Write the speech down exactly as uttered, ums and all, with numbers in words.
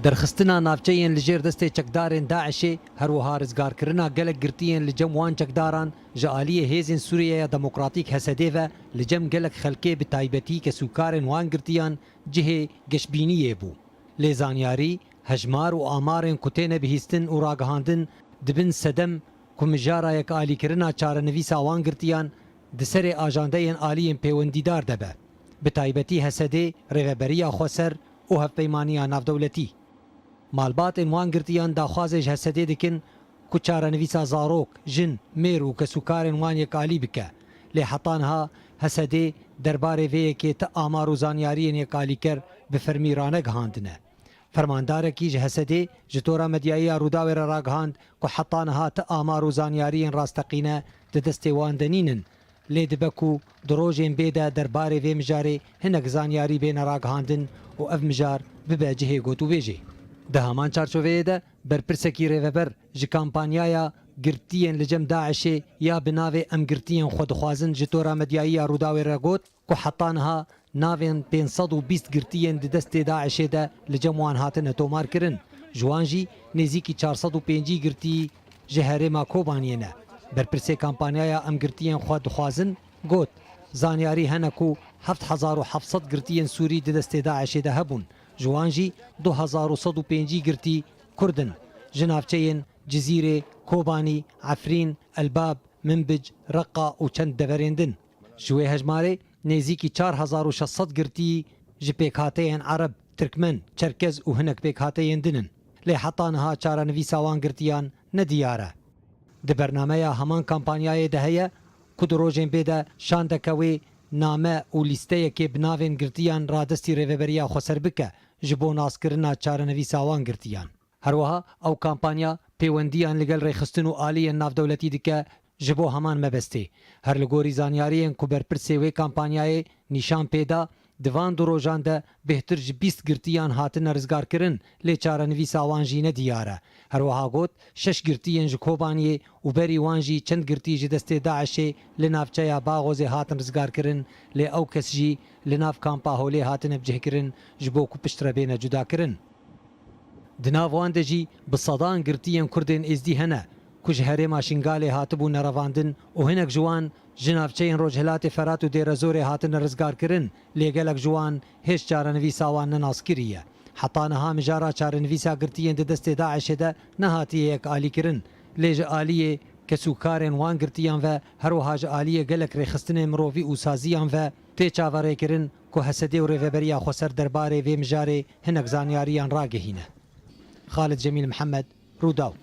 Derxistina navçeyên li jêr destê çekdarên DAIŞê, her wiha rizgarkirina gelek girtiyên li cem wan çekdaran ji aliyê Hêzên Sûriyeya Demokratîk, H S D, ve li cem gelek xelkê, bi taybetî kesûkarên wan girtiyan, cihê geşbîniyê bû. Lê zanyarî, hejmar û amarên ku têne bihîstin û ragihandin dibin sedem ku mijara yekalîkirina çarenivîsa wan girtiyan di serê ajandeyên aliyên pêwendîdar de be, bi taybetî H S D, Rêveberiya Xweser û Hevpeymaniya Navdewletî. Malbatên wan girtiyan daxwazê ji H S D dikin ku çarenivîsa zarok, jin, mêr û kesûkarên wan yekalî bike. Lê heta niha H S D derbarê vê yekê ti amar û zanyariyên yekalîker bi fermî ranegihandine. Fermandarekî ji H S D ji tora medyayî ya Rûdawê re ragihand ku heta niha ti amar û zanyariyên rasteqîne di destê wan de nînin, lê dibe ku di rojên bê de derbarê vê mijarê hinek zanyarî bêne ragihandin û ev mijar bibe cihê gotûbêjê. Di heman çarçoveyê de, berpirsekî rêveber ji kampanyaya girtiyên li cem DAIŞê ya bi navê Em Girtiyên Xwe Dixwazin ji tora medyayî ya Rûdawê re got ku heta niha navên pênc sed û bîst girtiyên di destê DAIŞê de li cem wan hatine tomarkirin. Ji wan jî nêzîkî çar sed û pêncî girtî ji herêma Kobaniyê ne. Berpirsê kampanyaya Em Girtiyên Xwe Dixwazin got, zanyarî hene ku heft hezar û heft sed girtiyên Sûrî di destê DAIŞê de hebûn. Ji wan jî du hezar û sed û pêncî girtî Kurd in. Ji navçeyên Cizîrê, Kobanî, Efrîn, Elbab, Minbic, Reqa û çend deverên din. Ji wê hejmarê nêzîkî çar hezar û şeş sed girtî ji pêkhateyên Ereb, Tirkmen, Çerkez û hinek pêkhateyên din in. Lê heta niha çarenivîsa wan girtiyan nediyar e. Di bernameya heman kampanyayê de heye ku di rojên bê de şandeke wê name û lîsteyekê bi navên girtiyan radestî Rêveberiya Xweser bike ji bo naskirina çarenivîsa wan girtiyan. Her wiha ew kampanya pêwendiyan li gel rêxistin û aliyên navdewletî dike ji bo heman mebestê. Her li gorî zanyariyên ku berpirsê wê kampanyayê nîşan pê da, di van du rojan de bêhtir ji bîst girtiyan hatine rizgarkirin, lê çarenivîsa wan jî nediyar e. Her wiha got, şeş girtiyên ji Kobaniyê û berî wan jî çend girtî ji destê DAIŞê li navçeya Baxozê hatin rizgarkirin, lê ew kes jî li nav kampa Holê hatine bicihkirin ji bo ku piştre bêne cudakirin. Di nav wan de jî bi sedan girtiyên Kurdên Êzdî hene ku ji herêma Şingalê hatibûne revandin û hinek ji wan ji navçeyên Rojhilatê Ferat û Dêrezorê hatine rizgarkirin, lê gelek ji wan hêj çarenivîsa wan nenaskirî ye. Heta niha mijara çarenivîsa girtiyên di destê DAIŞê de nehatiye yekalîkirin, lê ji aliyê kesûkarên wan girtiyan ve, her wiha ji aliyê gelek rêxistinên mirovî û saziyan ve tê çaverêkirin ku H S D û Rêveberiya Xweser derbarê vê mijarê hinek zanyariyan ragihîne. Xalid Cemîl Mihemed, Rûdaw.